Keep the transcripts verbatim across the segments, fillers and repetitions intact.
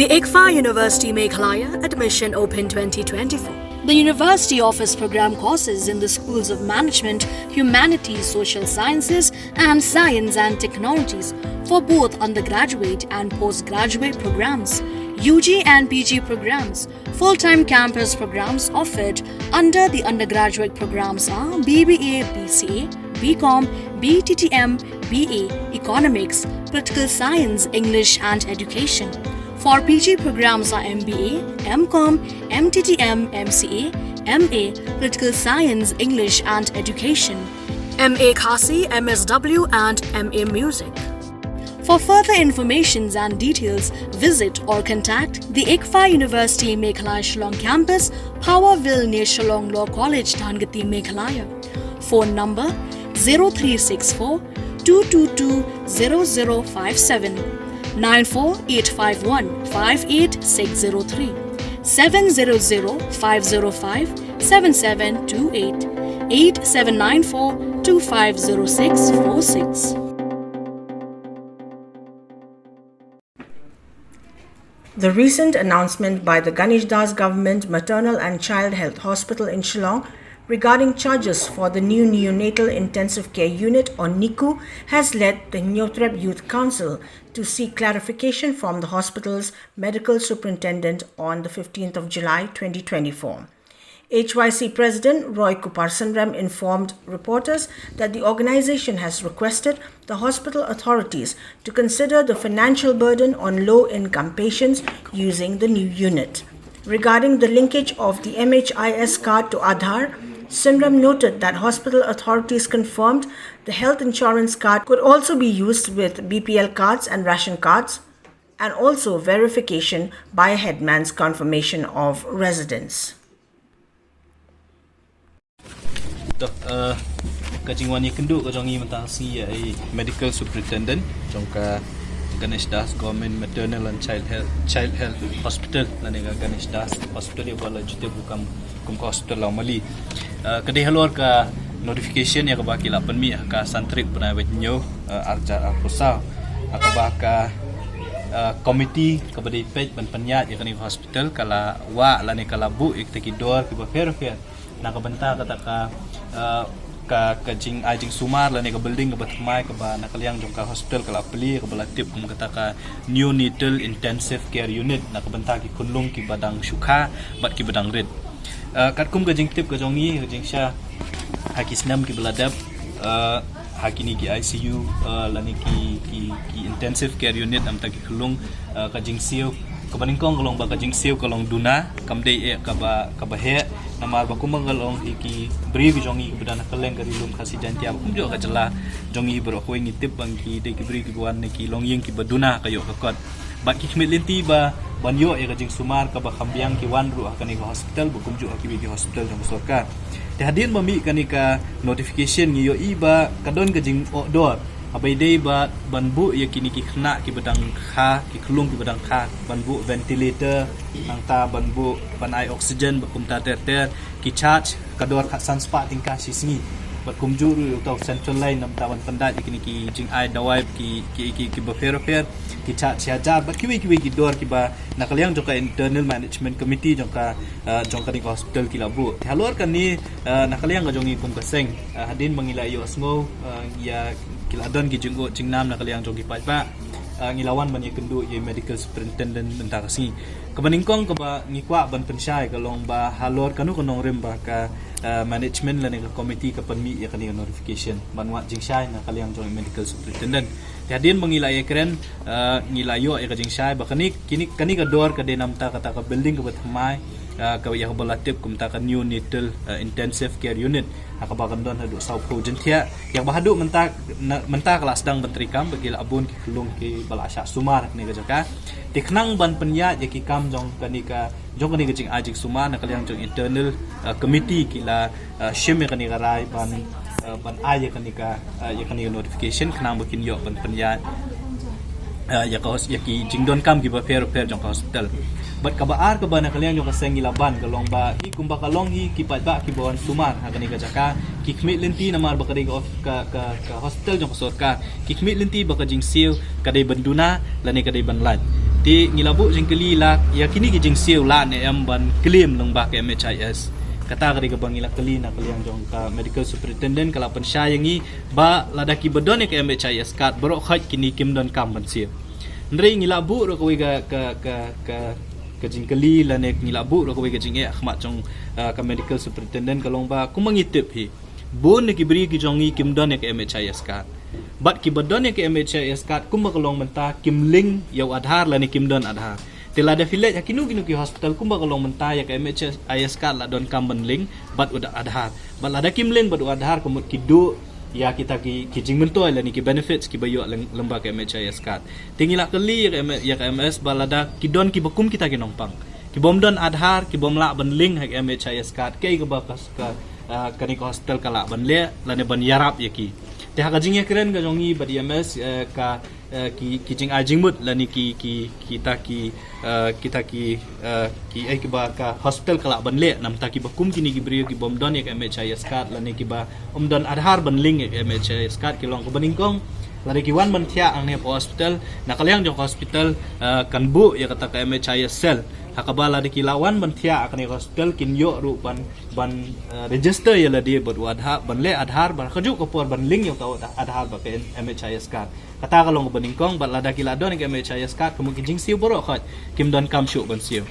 ICFAI University Meghalaya, admission open twenty twenty-four. The university offers program courses in the schools of management, humanities, social sciences, and science and technologies for both undergraduate and postgraduate programs, U G and P G programs. Full-time campus programs offered under the undergraduate programs are B B A, B C A, B Com, B T T M, B A, Economics, Political Science, English and Education. For P G programs are M B A, M Com, M T T M, M C A, M A, Political Science, English and Education, M A Khasi, M S W and M A Music. For further informations and details, visit or contact the ICFAI University Meghalaya Shillong campus, Powerville near Shillong Law College, Dhangati, Meghalaya. Phone number zero three six four two two two zero zero five seven, nine four eight five one five eight six zero three, seven zero zero five zero five seven seven two eight, eight seven nine four two five zero six four six. The recent announcement by the Ganesh Das Government Maternal and Child Health Hospital in Shillong regarding charges for the new neonatal intensive care unit, or NICU, has led the Hynñiewtrep Youth Council to seek clarification from the hospital's medical superintendent on the fifteenth of July twenty twenty-four. H Y C President Roy Kupar Synrem informed reporters that the organization has requested the hospital authorities to consider the financial burden on low-income patients using the new unit. Regarding the linkage of the M H I S card to Aadhaar, Synrem noted that hospital authorities confirmed the health insurance card could also be used with B P L cards and ration cards, and also verification by a headman's confirmation of residence. To, eh, ka jingwan ïakynduh ka jong ngi mynta ka sngi ïa i Medical Superintendent jong ka Ganesh Das Government Maternal and Child Health, Child Health Hospital, lane ka Ganesh Das Hospital, ïa ba la ju tip ruh kam kum ka hospital Lawmali. Eh, ka dei halor ka notification ïa kaba ki la pynmih ha ka san tarik bnai ba hynñiew, eh, ar hajar arphew saw, ha kaba ka, eh, committee kaba dei peit ban pynïaid ïa kane ka hospital ka la wah lane ka la buh ïa kita ki dor kiba pher pher na ka bynta kata ka, eh, ka, ka jingai jingsumar lane ka building kaba thymmai kaba na ka liang jong ka hospital ka la plie, kaba la tip kum kata ka Neonatal Intensive Care Unit, na ka bynta ki khunlung kiba dang shu kha bad kiba dang rit. Eh, katkum ka jingtip ka jong ngi, ka jingshai ha ki snem kiba la dep, eh, ha kine ki I C U, eh, lane ki, ki, ki Intensive Care Unit, namar ki khunlung, eh, ka jingsiew kaba nyngkong ka long ba ka jingsiew ka long duna, kam dei eh kaba, kaba heh, namar ba kumba ka long hi ki briew ki jong ngi kiba don ha kylleng ka Ri Lum Khasi Jaiñtia, kumjuh ka jylla jong ngi baroh kawei ngi tip ba ki dei ki briew kiba wan na ki longïing kiba duna ka ïoh ka kot. Bad ki khmih lynti ba ban ïoh ïa ka jingsumar kaba kham biang ki wan ruh ha kane ka hospital, ba kumjuh ha kiwei ki hospital jong ka sorkar. Te hadien ba mih kane ka notification ngi ïohi ba ka don ka jingorder haba ïadei bad ban buh ïa kine ki khynnah kiba dang kha, ki khunlung kiba dang kha, ban buh ventilator, nangta ban buh, ban ai oxygen bad kumta ter ter, ki charge ka dor khatsan spah tyngka shi sngi. Bad kumjuh ruh ïa uta u central line namar ban pyndait ïa kine ki jingai dawai ki, ki, ki, kiba pher pher, ki charge shi hajar, bad kiwei kiwei ki dor kiba na ka liang jong ka Internal Management Committee jong ka, eh, jong kane ka hospital ki la buh. Te halor kane, eh, na ka liang ka jong ngi kum ka seng, eh, hadien ba ngi la ïohsngew, eh, ïa ki la don ki jingkut jingnam na ka liang jong ki paidbah, eh, ngi la wan ban ïakynduh ïa i Medical Superintendent mynta ka sngi. Kaba nyngkong kaba ngi kwah ban pynshai ka long ba halor kano ka nongrim ba ka, eh, management lane ka committee ka pynmih ïa kane ka notification ban wad jingshai na ka liang jong i Medical Superintendent. Te hadien ba ngi la ïakren, eh, ngi la ïoh ïa ka jingshai ba kane, kine, kane ka dor ka dei namar kata ka building kaba thymmai, eh, ka ïa kaba la tip kumta ka Neonatal, eh, Intensive Care Unit, ha kaba kan don haduh sawphew jingthiah. Ïa kaba haduh mynta, na, mynta ka la sdang ban treikam bad ki la bun ki khunlung kiba la shah sumar ha kane ka jaka. Te khnang ban pynïaid ïa ki kam jong kane ka, jong kane ka jingai jingsumar, na ka liang jong internal, eh, committee ki la, eh, shim ïa kane ka rai ban, eh, ban ai ïa kane ka, eh, ïa kane ka notification khnang ba kin ïoh ban pynïaid, eh, ïa ka hos-, ïa ki jingdonkam kiba pher pher jong ka hospital. Bad kaba ar kaba na ka liang jong ka seng ngi la ban ka long ba hi kumba ka long hi ki paidbah kiba wan sumar ha kane ka jaka ki khmih lynti namar ba ka dei ka of-, ka, ka, ka hospital jong ka sorkar. Ki khmih lynti ba ka jingsiew ka dei ban duna lane ka dei ban lait. Te ngi la buh jingkylli la ïa kine ki jingsiew lah ne em ban claim lyngba ka M H I S. Kata ka dei kaba ngi la kylli na ka liang jong ka medical superintendent, ka la pynshai ïa ngi ba lada kiba don ïa ka M H I S card baroh khoit kine kim donkam ban siew. Hynrei ngi la buh ruh kawei ka ka ka ka, ka jingkylli lane ngi la buh ruh kawei ka jingeh ha khmat jong ah, ka medical superintendent, ka long ba kumba ngi tip hi, bun na ki briew ki jong ngi kim don ïa ka M H I S card. Bad kiba don ïa ka M H I S card kumba ka long mynta kim link ïa u Aadhaar lane kim don Aadhaar. Te lada phi leit ha kino kino ki hospital kumba ka long mynta ïa ka M H I S card la donkam ban link bad u Aadhaar. Bad lada kim link bad u Aadhaar ka mut ki duh ïa kita ki ki jingmyntoi lane ki benefits kiba ïoh lem- lyngba ka M H I S card. Te ngi la kylli ïa ka M- ïa ka M S ba lada ki don kiba kum kita ki nongpang, ki bym don Aadhaar, ki bym lah ban link ha ka M H I S card, kaei kaba ka ka ah, kane ka hospital ka lah ban leh lane ban ïarap ïa ki. Te ha ka jingïakren ka jong ngi bad i M S, eh, ka eh, ki ki jingai jingmut lane ki ki kita ki eh, kita ki eh, kiei kiba ka hospital ka lah ban leh namar kiba kum kine ki briew ki bym don ïa ka M H I S card lane kiba ym don Aadhaar ban link ïa ka M H I S card, ki long kaba nyngkong. Lada ki wan ban thiah hangne ha hospital, na ka liang jong hospital eh, kan buh ïa kata ka M H I S cell. Ha kaba lada ki la wan ban thiah hangne hospital kin ïoh ruh ban ban eh, register ïa lade bad u Aadhaar, ban leh Aadhaar, bad ha kajuh ka por ban link ïa uta u Aadhaar bad ka M H I S card. Kata ka long kaba nyngkong, bad lada ki la don ka M H I S card ka mut ki jingsiew baroh khoit kim donkam shuh ban siew.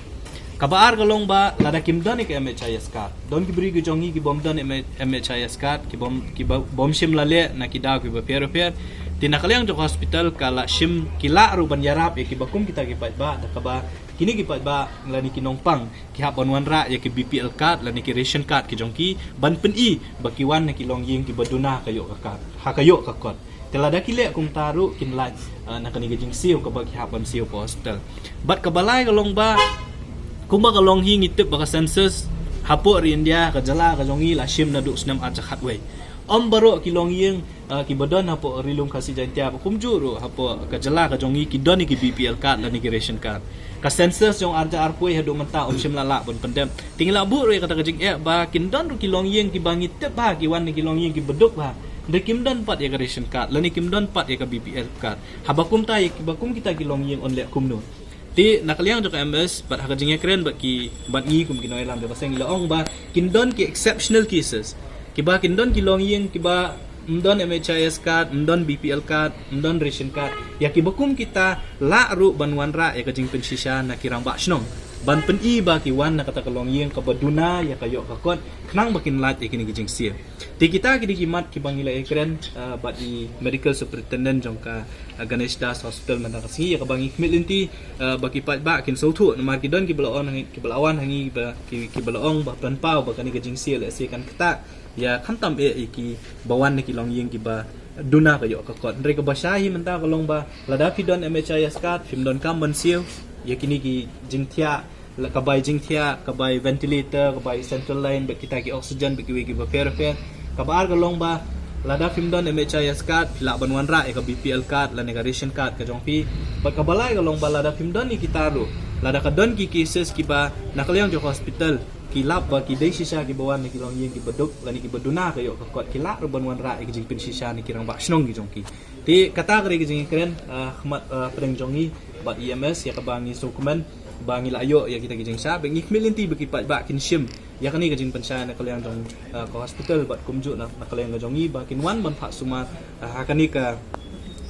Kaba ar ka long ba lada kim don ka M H I S card, don ki briew ki jong ngi ki bym don M- M H I S card, ki bym ki ba- bym shym la leh na ki daw kiba pher pher. Te na ka liang jong hospital ka la shim, ki lah ruh ban ïarap ïa kiba kum kita ki paidbah, da kaba kine ki paidbah lane ki nongpang ki hap ban wanrah ïa ki B P L card lane ki ration card ki jong ki, ban pyni ba ki wan na ki longïing kiba duna ka ïoh ka card ha ka ïoh ka kot. Te lada ki leh kumta ruh kin lait eh, na kane ka jingsiew kaba ki hap ban siew ha hospital. Bad kaba lai ka long ba kumba ka long hi, ngi tip ba ka census hapoh ri India, ka jylla ka jong ngi la shim naduh u snem arhajar khatwei. Ym baroh ki longïing ah, kiba don hapoh Ri Lum Khasi Jaiñtia, ba kumjuh ruh hapoh ka jylla ka jong ngi ki don ïa ki B P L card lane ki ration card. Ka census jong arhajar arphew haduh mynta ym shym la lah ban pyndep. Te ngi la buh ruh ïa kata ka jingeh ba kin don ruh ki longïing kiba ngi tip ba ki wan na ki longïing kiba duk ba, hynrei kim don pat ïa ka ration card lane kim don pat ïa ka B P L card. Haba kumta ïa kiba kum kita ki longïing yn leh kumno? Te na ka liang jong ka M S bad ha ka jingïakren bad ki bad ngi kum ki nongïalam jong ka seng, ngi la ong ba kin don ki exceptional cases, kiba kin don ki longïing kiba ym don M H I S card, ym don B P L card, ym don ration card. Ïa kiba kum kita lah ruh ban wanrah ïa ka jingpynshisha na ki rangbah shnong, ban pyni ba ki wan na kata ka longïing kaba duna ïa ka ïoh ka kot, khnang ba kin lait ïa kine ki jingsiew. Te kita ki dei ki mat kiba ngi la ïakren eh, bad i medical superintendent jong ka eh, Ganesh Das Hospital mynta ka sngi, ïa kaba ngi khmih lynti eh, ba ki paidbah kin sngewthuh, namar ki don kiba la ong ha ngi, kiba la wan ha ngi ba ki kiba la ong ba pynpaw ba kane ka jingsiew lehse kan ktah ïa khamtam eh ïa kiba wan na ki longïing kiba duna ka ïoh ka kot. Hynrei kaba shai hi mynta ka long ba lada phi don M H I S card phim donkam ban siew ïa kine ki jingthiah, la ka bai jingthiah, ka bai ventilator, ka bai central line, bad kita ki oxygen, bad kiwei kiba pher pher. Kaba ar ka long ba lada phim don M H I S card phi lah ban wanrah ïa ka B P L card lane ka ration card ka jong phi. Bad kaba lai ka long ba lada phim don ïa kita ruh, lada ka don ki cases kiba na ka liang jong hospital ki lap ba ki dei shisha kiba wan na ki longïing kiba duk lane kiba duna ka ïoh ka kot, ki lah ruh ban wanrah ïa ki jingpynshisha na ki rangbah shnong ki jong ki. Te kata ka dei ka jingïakren eh, khmat eh, pdeng jong ngi bad i M S, ïa kaba ngi sngewkmen ba ngi la ïoh ïa kita ki jingshah, bad ngi khmih lynti ba ki paidbah kin shim ïa kane ka jingpynshai na ka liang jong eh, ka hospital bad kumjuh na, na ka liang ka jong ngi ba kin wan ban phah sumar eh, ha kane ka,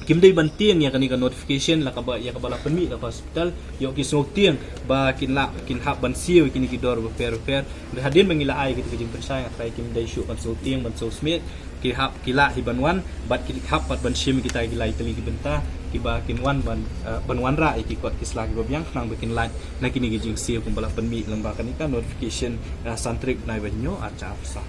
kim dei ban tieng ïa kane ka notification la kaba, ïa kaba la pynmih da ka hospital, ïoh ki sngewtieng ba kin lah, kin hap ban siew ïa kine ki dor bapher bapher. Hadien ba ngi la ai kita ki jingpynshai, nga trai kim dei shuh ban sngewtieng, ban sngewsmit, ki hap, ki lah hi ban wan, bad ki hap pat ban shim kita ki lai tylli ki bynta kiba kin wan ban eh, ban wanrah ïa ki kot ki sla kiba biang, khnang ba kin lait na kine ki jingsiew kumba la pynmih lyngba kane ka notification eh, san tarik bnai ba hynñiew arhajar arphew saw.